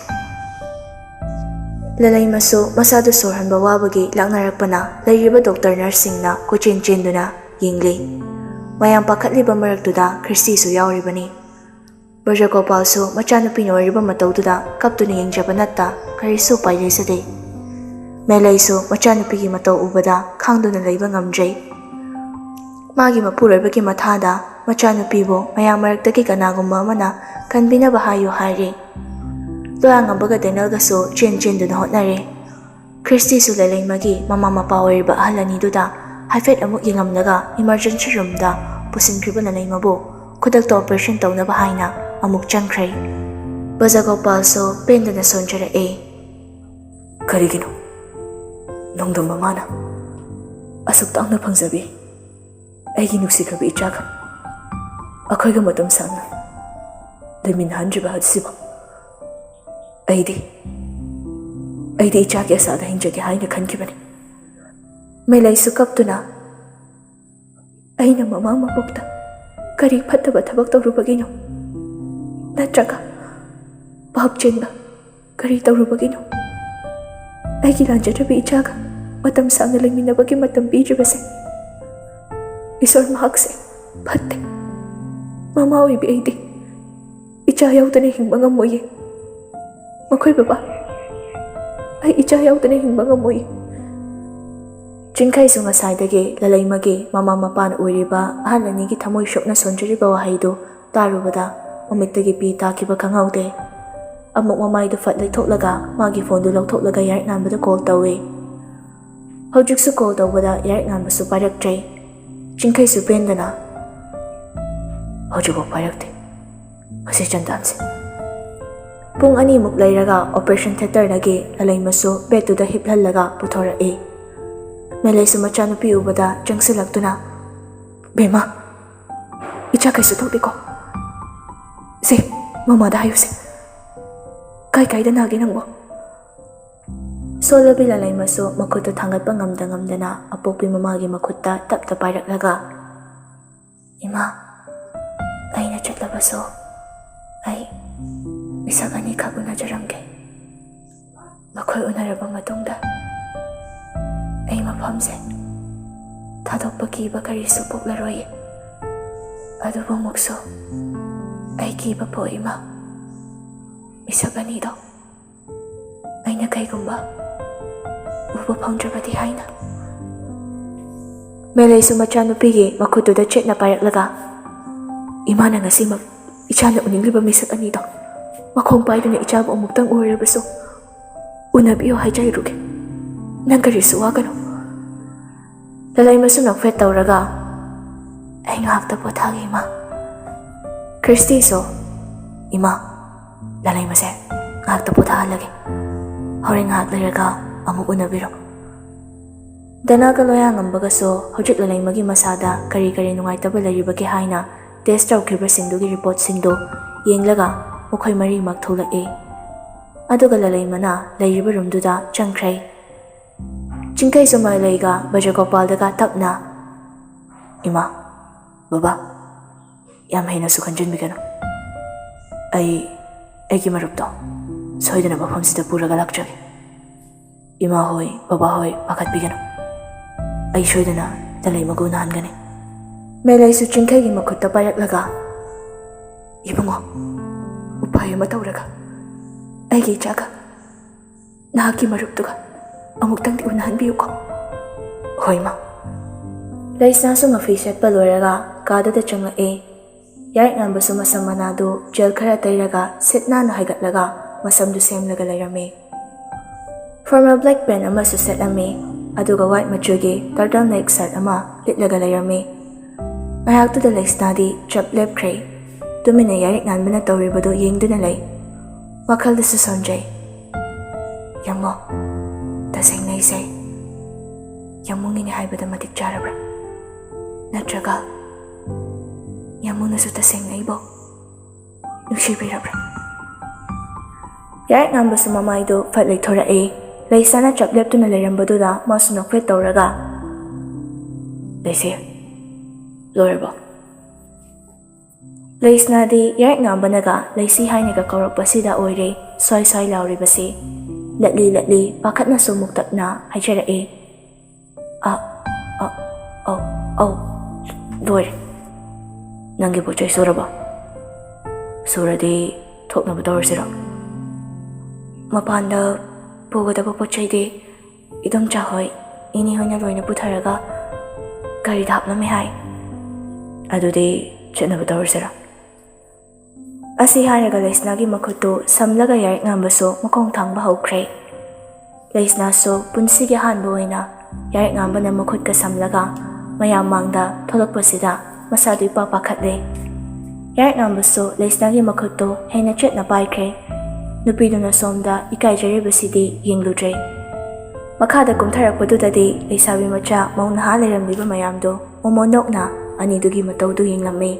ꯂꯂꯩꯃꯁꯨ ꯃꯁꯥꯗꯨ ꯁꯣꯔ ꯍꯣꯟꯕ ꯋꯥꯕꯒꯤ ꯂꯥꯛꯅꯔꯛꯄꯅ ꯂꯩꯔꯤꯕ ꯗꯣꯛꯇꯔ ꯅꯔꯁꯁꯤꯡꯅ ꯀꯣꯏꯆꯦꯟ ꯆꯦꯟꯗꯨꯅ ꯌꯦꯡꯂꯤ꯫ ꯃꯌꯥꯝ ꯄꯥꯈꯠꯂꯤꯕ ꯃꯔꯛꯇꯨꯗ ꯈ꯭ꯔꯤꯁꯇꯤꯁꯨ ꯌꯥꯎꯔꯤꯕꯅꯤ꯫ ꯕ꯭ꯔꯖꯒꯣꯄꯥꯜꯁꯨ ꯃꯆꯥꯅꯨꯄꯤꯅ ꯑꯣꯏꯔꯤꯕ ꯃꯇꯧꯗꯨꯗ ꯀꯞꯇꯨꯅ ꯌꯦꯡꯖꯕ ꯅꯠꯇ ꯀꯔꯤꯁꯨ ꯎꯄꯥꯏ ꯂꯩꯖꯗꯦ꯫ ꯃꯦꯂꯩꯁꯨ ꯃꯆꯥꯅꯨꯄꯤꯒꯤ ꯃꯇꯧ ꯎꯕꯗ ꯈꯥꯡꯗꯨꯅ ꯂꯩꯕ ꯉꯝꯗ꯭ꯔꯦ꯫ ꯃꯥꯒꯤ ꯃꯄꯨꯔꯣꯏꯕꯒꯤ ꯃꯊꯥꯗ ꯃꯆꯥꯅꯨꯄꯤꯕꯨ ꯃꯌꯥꯝ ꯃꯔꯛꯇꯒꯤ ꯀꯅꯥꯒꯨꯝꯕ ꯑꯃꯅ ꯀꯟꯕꯤꯅꯕ ꯍꯥꯏꯌꯨ ꯍꯥꯏꯔꯦ꯫ ꯂꯣꯌꯥꯉꯝꯕꯒ ꯗꯦꯅꯦꯜꯒꯁꯨ ꯆꯦꯟ ꯆꯦꯟꯗꯨꯅ ꯍꯣꯠꯅꯔꯦ꯫ ꯈ꯭ꯔꯤꯁꯇꯤꯁꯨ ꯂꯂꯩꯃꯒꯤ ꯃꯃꯥ ꯃꯄꯥ ꯑꯣꯏꯔꯤꯕ ꯑꯍꯜ ꯑꯅꯤꯗꯨꯗ ꯍꯥꯏꯐꯦꯠ ꯑꯃꯨꯛ ꯌꯦꯡꯂꯝꯂꯒ ꯏꯃꯔꯖꯦꯟꯁꯤ ꯔꯨꯝꯗ ꯄꯨꯁꯤꯟꯈ꯭ꯔꯤꯕ ꯂꯂꯩꯃꯕꯨ ꯈꯨꯗꯛꯇ ꯑꯣꯄꯔꯦꯁꯟ ꯇꯧꯅꯕ ꯍꯥꯏꯅ ꯑꯃꯨꯛ ꯆꯪꯈ꯭ꯔꯦ꯫ ꯕ꯭ꯔꯖꯒꯣꯄꯥꯜꯁꯨ ꯄꯦꯟꯗꯅ ꯁꯣꯟꯖꯔꯛꯑꯦ꯫ "ꯀꯔꯤꯒꯤꯅꯣ ꯅꯣꯡꯗꯝ ꯃꯃꯥꯅ ꯑꯁꯨꯛ ꯇꯥꯡꯅ ꯐꯪꯖꯕꯤ ꯑꯩꯒꯤ ꯅꯨꯡꯁꯤꯈ꯭ꯔꯕ ꯏꯆꯥꯒ ꯑꯩꯈꯣꯏꯒ ꯃꯇꯝ ꯁꯥꯡꯅ ꯂꯩꯃꯤꯟꯅꯍꯟꯗ꯭ꯔꯤꯕ ꯑꯁꯤꯕꯨ? ꯑꯩꯗꯤ, ꯑꯩꯗꯤ ꯏꯆꯥꯒꯤ ꯑꯁꯥꯗ ꯍꯤꯡꯖꯒꯦ ꯍꯥꯏꯅ ꯈꯟꯈꯤꯕꯅꯤ꯫" ꯃꯦꯂꯩꯁꯨ ꯀꯞꯇꯨꯅ, "ꯑꯩꯅ ꯃꯃꯥ ꯃꯄꯣꯛꯇ ꯀꯔꯤ ꯐꯠꯇꯕ ꯊꯕꯛ ꯇꯧꯔꯨꯕꯒꯤꯅꯣ? ꯅꯠꯇ꯭ꯔꯒ ꯄꯥꯞ ꯆꯦꯟꯕ ꯀꯔꯤ ꯇꯧꯔꯨꯕꯒꯤꯅꯣ? ꯑꯩꯒꯤ ꯂꯥꯟꯖꯗ꯭ꯔꯕ ꯏꯆꯥꯒ ꯃꯇꯝ ꯁꯥꯡꯅ ꯂꯩꯃꯤꯟꯅꯕꯒꯤ ꯃꯇꯝ ꯄꯤꯗ꯭ꯔꯤꯕꯁꯦ ꯏꯁꯣꯔ ꯃꯍꯥꯛꯁꯦ ꯐꯠꯇꯦ꯫ ꯃꯃꯥ ꯑꯣꯏꯕꯤ ꯑꯩꯗꯤ ꯏꯆꯥ ꯌꯥꯎꯗꯅ ꯍꯤꯡꯕ ꯉꯝꯃꯣꯏꯌꯦ꯫ ꯃꯈꯣꯏ ꯕꯕꯥ, ꯑꯩ ꯏꯆꯥ ꯌꯥꯎꯗꯅ ꯍꯤꯡꯕ ꯉꯝꯃꯣꯏꯌꯦ꯫" ꯆꯤꯡꯈꯩꯁꯨ ꯉꯁꯥꯏꯗꯒꯤ ꯂꯂꯩꯃꯒꯤ ꯃꯃꯥ ꯃꯄꯥꯅ ꯑꯣꯏꯔꯤꯕ ꯑꯍꯜ ꯑꯅꯤꯒꯤ ꯊꯃꯣꯏ ꯁꯣꯛꯅ ꯁꯣꯟꯖꯔꯤꯕ ꯋꯥꯍꯩꯗꯨ ꯇꯥꯔꯨꯕꯗ ꯃꯃꯤꯠꯇꯒꯤ ꯄꯤ ꯇꯥꯈꯤꯕ ꯈꯪꯍꯧꯗꯦ꯫ ꯑꯃꯨꯛ ꯃꯃꯥꯏꯗꯨ ꯐꯠ ꯂꯩꯊꯣꯛꯂꯒ ꯃꯥꯒꯤ ꯐꯣꯟꯗꯨ ꯂꯧꯊꯣꯛꯂꯒ ꯌꯥꯏꯔꯛꯉꯥꯟꯕꯗ ꯀꯣꯜ ꯇꯧꯏ꯫ ꯍꯧꯖꯤꯛꯁꯨ ꯀꯣꯜ ꯇꯧꯕꯗ ꯌꯥꯏꯔꯛꯉꯥꯟꯕꯁꯨ ꯄꯥꯏꯔꯛꯇ꯭ꯔꯦ꯫ ꯆꯤꯡꯈꯩꯁꯨ ꯄꯦꯟꯗꯅ, "ꯍꯧꯖꯤꯛꯐꯥꯎ ꯄꯥꯏꯔꯛꯇꯦ꯫ ꯃꯁꯤ ꯆꯟꯗꯥꯟꯁꯦ꯫ ꯄꯨꯡ ꯑꯅꯤꯃꯨꯛ ꯂꯩꯔꯒ operation theatreꯗꯒꯤ ꯂꯂꯩꯃꯁꯨ bedꯇꯨꯗ ꯍꯤꯞꯍꯜꯂꯒ ꯄꯨꯊꯣꯔꯛꯏ꯫ ꯃꯦꯂꯩꯁꯨ ꯃꯆꯥꯅꯨꯄꯤ ꯎꯕꯗ ꯆꯪꯁꯤꯜꯂꯛꯇꯨꯅ, "ꯕꯦꯝꯃ, ꯏꯆꯥ ꯀꯩꯁꯨ ꯇꯧꯗꯦꯀꯣ? ꯁꯦ, ꯃꯃꯥꯗ ꯍꯥꯏꯌꯨꯁꯦ꯫ ꯀꯥꯏ ꯀꯥꯏꯗ ꯅꯥꯒꯦ ꯅꯪꯕꯣ?" ꯁꯣꯜꯂꯕꯤ ꯂꯂꯩꯃꯁꯨ ꯃꯈꯨꯠꯇꯨ ꯊꯥꯡꯒꯠꯄ ꯉꯝꯗ ꯉꯝꯗꯅ ꯑꯄꯣꯛꯄꯤ ꯃꯃꯥꯒꯤ ꯃꯈꯨꯠꯇ ꯇꯞꯇ ꯄꯥꯏꯔꯛꯂꯒ, "ꯏꯃꯥ, ꯑꯩꯅ ꯆꯠꯂꯕꯁꯨ ꯑꯩ ꯃꯤꯁꯛ ꯑꯅꯤꯈꯛ ꯎꯅꯖꯔꯝꯒꯦ꯫ ꯃꯈꯣꯏ ꯎꯅꯔꯕ ꯃꯇꯨꯡꯗ ꯑꯩ ꯃꯐꯝꯁꯦ ꯊꯥꯗꯣꯛꯄ ꯀꯤꯕ ꯀꯔꯤꯁꯨ ꯄꯣꯛꯂꯔꯣꯏꯌꯦ꯫ ꯑꯗꯨꯕꯨ ꯑꯃꯨꯛꯁꯨ ꯑꯩ ꯀꯤꯕ ꯄꯣꯛꯏ, ꯏꯃꯥ꯫ ꯃꯤꯁꯛ ꯑꯅꯤꯗꯣ ꯑꯩꯅ ꯀꯩꯒꯨꯝꯕ ꯎꯕ ꯐꯪꯗ꯭ꯔꯕꯗꯤ ꯍꯥꯏꯅ꯫" ꯃꯦꯂꯩꯁꯨ ꯃꯆꯥꯅꯨꯄꯤꯒꯤ ꯃꯈꯨꯠꯇꯨꯗ ꯆꯦꯠꯅ ꯄꯥꯏꯔꯛꯂꯒ, "ꯏꯃꯥꯅ ꯉꯁꯤꯃꯛ ꯏꯆꯥꯅ ꯎꯅꯤꯡꯂꯤꯕ ꯃꯤꯁꯛ ꯑꯅꯤꯗꯣ ꯃꯈꯣꯡ ꯄꯥꯏꯗꯨꯅ ꯏꯆꯥꯕꯨ ꯑꯃꯨꯛꯇꯪ ꯎꯔꯕꯁꯨ ꯎꯅꯕꯤꯌꯨ ꯍꯥꯏꯖꯔꯨꯒꯦ꯫ ꯅꯪ ꯀꯔꯤꯁꯨ ꯋꯥꯒꯅꯨ꯫" ꯂꯂꯩꯃꯁꯨ ꯅꯣꯛꯐꯦꯠ ꯇꯧꯔꯒ, "ꯑꯩ ꯉꯥꯏꯍꯥꯛꯇ ꯄꯣꯊꯥꯒꯦ, ꯏꯃꯥ꯫" ꯈ꯭ꯔꯤꯁꯇꯤꯁꯨ, "ꯏꯃꯥ, ꯂꯂꯩꯃꯁꯦ ꯉꯥꯏꯍꯥꯛꯇ ꯄꯣꯊꯥꯍꯜꯂꯒꯦ꯫ ꯍꯣꯔꯦꯟ ꯉꯥꯏꯍꯥꯛ ꯂꯩꯔꯒ ꯑꯃꯨꯛ ꯎꯅꯕꯤꯔꯣ꯫" ꯗꯅꯥꯒ ꯂꯣꯌꯥꯉꯝꯕꯒꯁꯨ ꯍꯧꯖꯤꯛ ꯂꯂꯩꯃꯒꯤ ꯃꯁꯥꯗ ꯀꯔꯤ ꯀꯔꯤ ꯅꯨꯡꯉꯥꯏꯇꯕ ꯂꯩꯔꯤꯕꯒꯦ ꯍꯥꯏꯅ test ꯇꯧꯈꯤꯕꯁꯤꯡꯗꯨꯒꯤ reportꯁꯤꯡꯗꯨ ꯌꯦꯡꯂꯒ ꯃꯈꯣꯏ ꯃꯔꯤꯃꯛ ꯊꯣꯛꯂꯛꯏ꯫ ꯑꯗꯨꯒ ꯂꯂꯩꯃꯅ ꯂꯩꯔꯤꯕ roomꯗꯨꯗ ꯆꯪꯈ꯭ꯔꯦ꯫ ꯆꯤꯡꯈꯩꯁꯨ ꯃꯂꯩꯒ ꯕ꯭ꯔꯖꯒꯣꯄꯥꯜꯗꯒ ꯇꯞꯅ, "ꯏꯃꯥ, ꯕꯕꯥ, ꯌꯥꯝ ꯍꯦꯟꯅꯁꯨ ꯈꯟꯖꯤꯟꯕꯤꯒꯅꯨ꯫ ꯑꯩ ꯑꯩꯒꯤ ꯃꯔꯨꯞꯇꯣ ꯁꯣꯏꯗꯅ ꯃꯐꯝꯁꯤꯗ ꯄꯨꯔꯒ ꯂꯥꯛꯆꯒꯦ꯫ ꯏꯃꯥ ꯍꯣꯏ, ꯕꯕꯥ ꯍꯣꯏ, ꯄꯥꯈꯠꯄꯤꯒꯅꯨ꯫ ꯑꯩ ꯁꯣꯏꯗꯅ ꯂꯂꯩꯃꯒ ꯎꯅꯍꯟꯒꯅꯤ꯫" ꯃꯦꯂꯩꯁꯨ ꯆꯤꯡꯈꯩꯒꯤ ꯃꯈꯨꯠꯇ ꯄꯥꯏꯔꯛꯂꯒ, "ꯏꯕꯨꯡꯉꯣ, ꯎꯄꯥꯏ ꯑꯃ ꯇꯧꯔꯒ ꯑꯩꯒꯤ ꯏꯆꯥꯒ ꯅꯍꯥꯛꯀꯤ ꯃꯔꯨꯞꯇꯨꯒ ꯑꯃꯨꯛꯇꯪꯗꯤ ꯎꯅꯍꯟꯕꯤꯌꯨꯀꯣ꯫" "ꯍꯣꯏ, ꯃꯥ꯫" ꯂꯩꯁꯅꯥꯁꯨ ꯃꯐꯤ ꯁꯦꯠꯄ ꯂꯣꯏꯔꯒ ꯀꯥꯗꯨꯗ ꯆꯪꯂꯛꯏ꯫ ꯌꯥꯏꯔꯤꯛꯉꯥꯟꯕꯁꯨ ꯃꯁꯝ ꯃꯅꯥꯗꯨ gel ꯈꯔ ꯇꯩꯔꯒ ꯁꯤꯠ ꯅꯥꯟꯅ ꯍꯥꯏꯒꯠꯂꯒ ꯃꯁꯝꯗꯨ ꯁꯦꯝꯂꯒ ꯂꯩꯔꯝꯃꯤ꯫ Formal black pant ꯑꯃꯁꯨ ꯁꯦꯠꯂꯝꯃꯤ, ꯑꯗꯨꯒ white ꯃꯆꯨꯒꯤ turtle neck shirt ꯑꯃ ꯂꯤꯠꯂꯒ ꯂꯩꯔꯝꯃꯤ꯫ ꯉꯥꯏꯍꯥꯛꯇꯨꯗ ꯂꯩꯁꯅꯥꯗꯤ ꯆꯞ ꯂꯦꯞꯈ꯭ꯔꯦ꯫ ꯇꯨꯃꯤꯟꯅ ꯌꯥꯏꯔꯤꯛ ꯉꯥꯟꯕꯅ ꯇꯧꯔꯤꯕꯗꯨ ꯌꯦꯡꯗꯨꯅ ꯂꯩ꯫ ꯋꯥꯈꯜꯗꯁꯨ ꯁꯣꯟꯖꯩ꯫ "ꯌꯥꯝꯃꯣ, ꯇꯁꯦꯡꯅ ꯑꯩꯁꯦ ꯌꯥꯝꯃꯨꯡꯒꯤꯅꯤ ꯍꯥꯏꯕꯗ ꯃꯇꯤꯛ ꯆꯥꯔꯕ꯭ꯔꯥ? ꯅꯠꯇ꯭ꯔꯒ ꯌꯥꯝꯃꯨꯡꯅꯁꯨ ꯇꯁꯦꯡꯅ ꯑꯩꯕꯨ ꯅꯨꯡꯁꯤꯕꯤꯔꯕ꯭ꯔꯥ?" ꯌꯥꯏꯔꯤꯛ ꯉꯥꯟꯕꯁꯨ ꯃꯃꯥꯏꯗꯨ ꯐꯠ ꯂꯩꯊꯣꯔꯛꯏ꯫ ꯂꯩꯁꯥꯅ ꯆꯞ ꯂꯦꯞꯇꯨꯅ ꯂꯩꯔꯝꯕꯗꯨꯗ ꯃꯥꯁꯨ ꯅꯣꯛꯐꯦꯠ ꯇꯧꯔꯒ, "ꯂꯩꯁꯤ, ꯂꯣꯏꯔꯕꯣ?" ꯂꯩꯁꯅꯥꯗꯤ ꯌꯥꯏꯔꯤꯛ ꯉꯥꯟꯕꯅꯒ ꯂꯩꯁꯤ ꯍꯥꯏꯅꯒ ꯀꯧꯔꯛꯄꯁꯤꯗ ꯑꯣꯏꯔꯦ ꯁ꯭ꯋꯥꯏ ꯁ꯭ꯋꯥꯏ ꯂꯥꯎꯔꯤꯕꯁꯤ꯫ ꯂꯠꯂꯤ ꯂꯠꯂꯤ ꯄꯥꯈꯠꯅꯁꯨ ꯃꯨꯛꯇꯛꯅ ꯍꯥꯏꯖꯔꯛꯏ, "ꯑ, ꯑ, ꯑꯧ, ꯑꯧ, ꯂꯣꯏꯔꯦ꯫ ꯅꯪꯒꯤ ꯄꯣꯠ ꯆꯩ ꯁꯨꯔꯕꯣ? ꯁꯨꯔꯗꯤ ꯊꯣꯛꯅꯕ ꯇꯧꯔꯁꯤꯔꯣ? ꯃꯄꯥꯟꯗ ꯄꯨꯒꯗꯕ ꯄꯣꯠ ꯆꯩꯗꯤ ꯏꯗꯣꯝꯆꯥ ꯍꯣꯏ, ꯏꯅꯦ ꯍꯣꯏꯅ ꯂꯣꯏꯅ ꯄꯨꯊꯔꯒ ꯒꯥꯔꯤꯗ ꯍꯥꯞꯂꯝꯃꯦ ꯍꯥꯏ꯫ ꯑꯗꯨꯗꯤ ꯆꯠꯅꯕ ꯇꯧꯔꯁꯤꯔꯣ?" ꯑꯁꯤ ꯍꯥꯏꯔꯒ ꯂꯩꯁꯅꯥꯒꯤ ꯃꯈꯨꯠꯇꯨ ꯁꯝꯂꯒ ꯌꯥꯏꯔꯤꯛ ꯉꯥꯟꯕꯁꯨ ꯃꯈꯣꯡ ꯊꯥꯡꯕ ꯍꯧꯈ꯭ꯔꯦ꯫ ꯂꯩꯁꯅꯥꯁꯨ ꯄꯨꯟꯁꯤꯒꯤ ꯑꯍꯥꯟꯕ ꯑꯣꯏꯅ ꯌꯥꯏꯔꯤꯛ ꯉꯥꯟꯕꯅ ꯃꯈꯨꯠꯀ ꯁꯝꯂꯒ ꯃꯌꯥꯝ ꯃꯥꯡꯗ ꯊꯣꯛꯂꯛꯄꯁꯤꯗ ꯃꯁꯥꯗꯨ ꯏꯄꯥ ꯄꯥꯈꯠꯂꯦ꯫ ꯌꯥꯏꯔꯤꯛ ꯉꯥꯟꯕꯁꯨ ꯂꯩꯁꯅꯥꯒꯤ ꯃꯈꯨꯠꯇꯨ ꯍꯦꯟꯅ ꯆꯦꯠꯅ ꯄꯥꯏꯈ꯭ꯔꯦ꯫ ꯅꯨꯄꯤꯗꯨꯅ ꯁꯣꯝꯗ ꯏꯀꯥꯏꯖꯔꯤꯕꯁꯤꯗꯤ ꯌꯦꯡꯂꯨꯗ꯭ꯔꯦ꯫ ꯃꯈꯥꯗ ꯀꯨꯝꯊꯔꯛꯄꯗꯨꯗꯗꯤ ꯂꯩꯁꯥꯕꯤ ꯃꯆꯥ ꯃꯧ ꯅꯍꯥ ꯂꯩꯔꯝꯂꯤꯕ ꯃꯌꯥꯝꯗꯨ ꯃꯣꯃꯣꯟ ꯅꯣꯛꯅ ꯑꯅꯤꯗꯨꯒꯤ ꯃꯇꯧꯗꯨ ꯌꯦꯡꯂꯝꯃꯤ꯫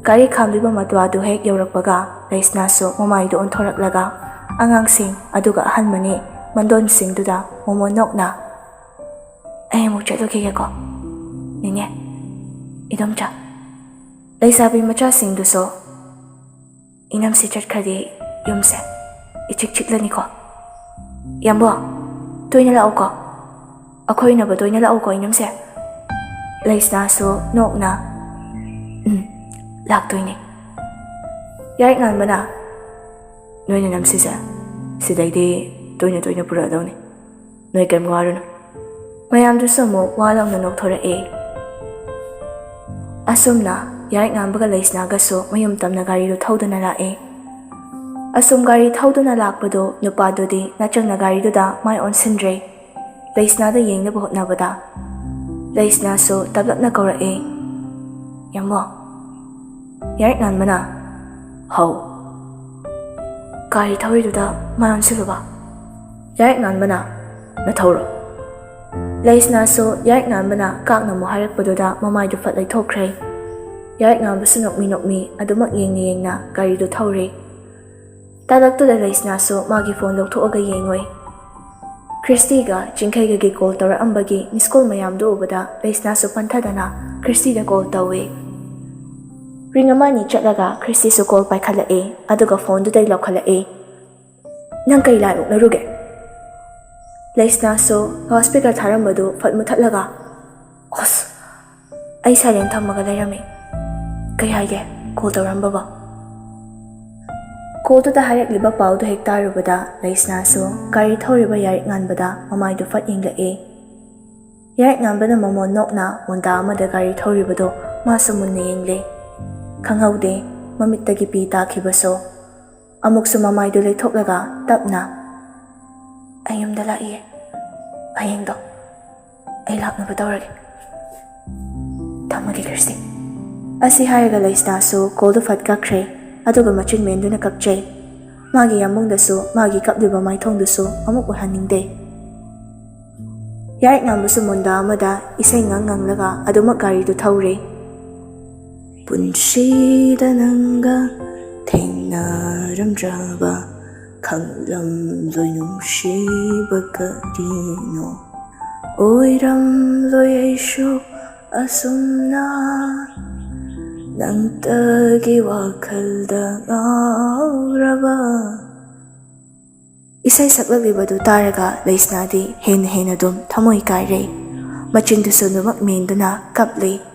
ꯒꯥꯔꯤ ꯈꯥꯝꯂꯤꯕ ꯃꯇ꯭ꯋꯥꯗꯨ ꯍꯦꯛ ꯌꯧꯔꯛꯄꯒ ꯂꯩꯁꯅꯥꯁꯨ ꯃꯃꯥꯏꯗꯨ ꯑꯣꯟꯊꯣꯔꯛꯂꯒ ꯑꯉꯥꯡꯁꯤꯡ ꯑꯗꯨꯒ ꯑꯍꯜ ꯃꯅꯤ ꯃꯟꯗꯣꯟꯁꯤꯡꯗꯨꯗ ꯃꯣꯃꯣꯟ ꯅꯣꯛꯅ, "ꯑꯩ ꯑꯃꯨꯛ ꯆꯠꯂꯨꯈꯤꯒꯦꯀꯣ꯫ ꯅꯦꯅꯦ, ꯏꯗꯣꯝꯆꯥ, ꯂꯩꯁꯥꯕꯤ ꯃꯆꯥꯁꯤꯡꯗꯨꯁꯨ ꯏꯅꯝꯁꯤ ꯆꯠꯈ꯭ꯔꯗꯤ ꯌꯨꯝꯁꯦ ꯏꯆꯤꯛ ꯆꯤꯛꯂꯅꯤꯀꯣ꯫ ꯌꯥꯝꯕꯣ, ꯇꯣꯏꯅ ꯂꯥꯛꯎꯀꯣ꯫ ꯑꯩꯈꯣꯏ ꯎꯅꯕ ꯇꯣꯏꯅ ꯂꯥꯛꯎꯀꯣ, ꯏꯅꯝꯁꯦ꯫" ꯂꯩꯁꯅꯥꯁꯨ ꯅꯣꯛꯅ, "ꯎꯝ, ꯂꯥꯛꯇꯣꯏꯅꯦ꯫" ꯌꯥꯏꯔꯤꯛ ꯉꯥꯟꯕꯅ, "ꯅꯣꯏ ꯅꯅꯝꯁꯤꯁꯦ ꯁꯤꯗꯩꯗꯤ ꯇꯣꯏꯅ ꯇꯣꯏꯅ ꯄꯨꯔꯛꯑꯗꯧꯅꯤ꯫ ꯅꯣꯏ ꯀꯩꯝ ꯋꯥꯔꯨꯅꯨ꯫" ꯃꯌꯥꯝꯗꯨꯁꯨ ꯑꯃꯨꯛ ꯋꯥ ꯂꯥꯎꯅ ꯅꯣꯛꯊꯣꯔꯛꯑꯦ꯫ ꯑꯁꯨꯝꯅ ꯌꯥꯏꯔꯤꯛ ꯉꯥꯟꯕꯒ ꯂꯩꯁꯅꯥꯒꯁꯨ ꯃꯌꯨꯝ ꯇꯝꯅ ꯒꯥꯔꯤꯗꯨ ꯊꯧꯗꯨꯅ ꯂꯥꯛꯑꯦ꯫ ꯑꯁꯨꯝ ꯒꯥꯔꯤ ꯊꯧꯗꯨꯅ ꯂꯥꯛꯄꯗꯨ ꯅꯨꯄꯥꯗꯨꯗꯤ ꯅꯆꯪꯅ ꯒꯥꯔꯤꯗꯨꯗ ꯃꯥꯏ ꯑꯣꯟꯁꯤꯟꯗ꯭ꯔꯦ꯫ ꯂꯩꯁꯅꯥꯗ ꯌꯦꯡꯅꯕ ꯍꯣꯠꯅꯕꯗ ꯂꯩꯁꯅꯥꯁꯨ ꯇꯞꯂꯞꯅ ꯀꯧꯔꯛꯑꯦ, "ꯌꯥꯝꯕꯣ, ꯌꯥꯏꯔꯤꯛ ꯉꯥꯟꯕꯅ, "ꯍꯧ"꯫ ꯒꯥꯔꯤ ꯊꯧꯔꯤꯗꯨꯗ ꯃꯥ ꯑꯣꯟꯁꯤꯜꯂꯨꯕ꯫ ꯌꯥꯏꯔꯤꯛ ꯉꯥꯟꯕꯅ, "ꯅꯊꯧꯔꯣ"꯫ ꯂꯩꯁꯅꯥꯁꯨ ꯌꯥꯏꯔꯤꯛ ꯉꯥꯟꯕꯅ ꯀꯥꯛꯅ ꯑꯃꯨꯛ ꯍꯥꯏꯔꯛꯄꯗꯨꯗ ꯃꯃꯥꯏꯗꯨ ꯐꯠ ꯂꯩꯊꯣꯛꯈ꯭ꯔꯦ꯫ ꯌꯥꯏꯔꯤꯛ ꯉꯥꯟꯕꯁꯨ ꯅꯣꯛꯃꯤ ꯅꯣꯛꯃꯤ ꯑꯗꯨꯃꯛ ꯌꯦꯡꯅ ꯌꯦꯡꯅ ꯒꯥꯔꯤꯗꯨ ꯊꯧꯔꯦ꯫ ꯇꯥꯂꯛꯇꯨꯗ ꯂꯩꯁꯅꯥꯁꯨ ꯃꯥꯒꯤ ꯐꯣꯟ ꯂꯧꯊꯣꯛꯑꯒ ꯌꯦꯡꯉꯨꯏ꯫ ꯈ꯭ꯔꯤꯁꯇꯤꯒ ꯆꯤꯡꯈꯩꯒꯒꯤ ꯀꯣꯜ ꯇꯧꯔꯛꯑꯝꯕꯒꯤ ꯃꯤꯁ ꯀꯣꯜ ꯃꯌꯥꯝꯗꯨ ꯎꯕꯗ ꯂꯩꯁꯅꯥꯁꯨ ꯄꯟꯊꯗꯅ ꯈ꯭ꯔꯤꯁꯇꯤꯗ ꯀꯣꯜ ꯇꯧꯏ꯫ ꯔꯤꯡ ꯑꯃ ꯑꯅꯤ ꯆꯠꯂꯒ ꯈ꯭ꯔꯤꯁꯇꯤꯁꯨ ꯀꯣꯜ ꯄꯥꯏꯈꯠꯂꯛꯏ, ꯑꯗꯨꯒ ꯐꯣꯟꯗꯨꯗꯩ ꯂꯧꯈꯠꯂꯛꯏ꯫ "ꯅꯪ ꯀꯩ ꯂꯥꯏ ꯑꯣꯛꯅꯔꯨꯒꯦ?" ꯂꯩꯁꯅꯥꯁꯨ ꯂꯥꯎꯠ ꯁ꯭ꯄꯤꯀꯔ ꯊꯥꯔꯝꯕꯗꯨ ꯐꯠ ꯃꯨꯊꯠꯂꯒ, "ꯑꯁ, ꯑꯩ ꯁꯥꯏꯂꯦꯟ ꯊꯝꯃꯒ ꯂꯩꯔꯝꯃꯤ꯫ ꯀꯩ ꯍꯥꯏꯒꯦ ꯀꯣꯜ ꯇꯧꯔꯝꯕꯕꯣ?" ꯀꯣꯜꯗꯨꯗ ꯍꯥꯏꯔꯛꯂꯤꯕ ꯄꯥꯎꯗꯨ ꯍꯦꯛ ꯇꯥꯔꯨꯕꯗ ꯂꯩꯁꯅꯥꯁꯨ ꯒꯥꯔꯤ ꯊꯧꯔꯤꯕ ꯌꯥꯏꯔꯤꯛ ꯉꯥꯟꯕꯗ ꯃꯃꯥꯏꯗꯨ ꯐꯠ ꯌꯦꯡꯂꯛꯏ꯫ ꯌꯥꯏꯔꯤꯛ ꯉꯥꯟꯕꯅ ꯃꯃꯣꯟ ꯅꯣꯛꯅ ꯃꯨꯟꯗꯥ ꯑꯃꯗ ꯒꯥꯔꯤ ꯊꯧꯔꯤꯕꯗꯨ ꯃꯥꯁꯨ ꯃꯨꯟꯅ ꯌꯦꯡꯂꯦ꯫ ꯈꯪꯍꯧꯗꯦ ꯃꯃꯤꯠꯇꯒꯤ ꯄꯤ ꯇꯥꯈꯤꯕꯁꯨ꯫ ꯑꯃꯨꯛꯁꯨ ꯃꯃꯥꯏꯗꯨ ꯂꯩꯊꯣꯛꯂꯒ ꯇꯞꯅ, "ꯑꯩ ꯌꯨꯝꯗ ꯂꯥꯛꯏꯌꯦ꯫ ꯍꯌꯦꯡꯗꯣ ꯑꯩ ꯂꯥꯛꯅꯕ ꯇꯧꯔꯒꯦ꯫ ꯊꯝꯃꯒꯦ, ꯈ꯭ꯔꯤꯁꯇꯤ꯫" ꯑꯁꯤ ꯍꯥꯏꯔꯒ ꯂꯩꯁꯅꯥꯁꯨ ꯀꯣꯜꯗꯨ ꯐꯠ ꯀꯛꯈ꯭ꯔꯦ, ꯑꯗꯨꯒ ꯃꯆꯤꯟ ꯃꯦꯟꯗꯨꯅ ꯀꯞꯆꯩ꯫ ꯃꯥꯒꯤ ꯌꯥꯝꯕꯨꯡꯗꯁꯨ ꯃꯥꯒꯤ ꯀꯞꯂꯤꯕ ꯃꯥꯏꯊꯣꯡꯗꯨꯁꯨ ꯑꯃꯨꯛ ꯎꯍꯟꯅꯤꯡꯗꯦ꯫ ꯌꯥꯏꯔꯤꯛ ꯉꯥꯟꯕꯁꯨ ꯃꯨꯟꯗꯥ ꯑꯃꯗ ꯏꯁꯩ ꯉꯪ ꯉꯪꯂꯒ ꯑꯗꯨꯃꯛ ꯒꯥꯔꯤꯗꯨ ꯊꯧꯔꯦ꯫ ꯄꯨꯟꯁꯤꯗ ꯅꯪꯒ ꯊꯦꯡꯅꯔꯝꯗ꯭ꯔꯕ ꯈꯪꯂꯝꯂꯣꯏ ꯅꯨꯡꯁꯤꯕ ꯀꯔꯤꯅꯣ? ꯑꯣꯏꯔꯝꯂꯣꯏ ꯑꯩꯁꯨ ꯑꯁꯨꯝꯅ ꯅꯪꯇꯒꯤ ꯋꯥꯈꯜꯗ ꯉꯥꯎꯔꯕ꯫ ꯏꯁꯩ ꯁꯛꯂꯛꯂꯤꯕꯗꯨ ꯇꯥꯔꯒ ꯂꯩꯁꯅꯥꯗꯤ ꯍꯦꯟꯅ ꯍꯦꯟꯅ ꯑꯗꯨꯝ ꯊꯃꯣꯏ ꯀꯥꯏꯔꯦ꯫ ꯃꯆꯤꯟꯗꯨꯁꯨ ꯑꯗꯨꯃꯛ ꯃꯦꯟꯗꯨꯅ ꯀꯞꯂꯤ꯫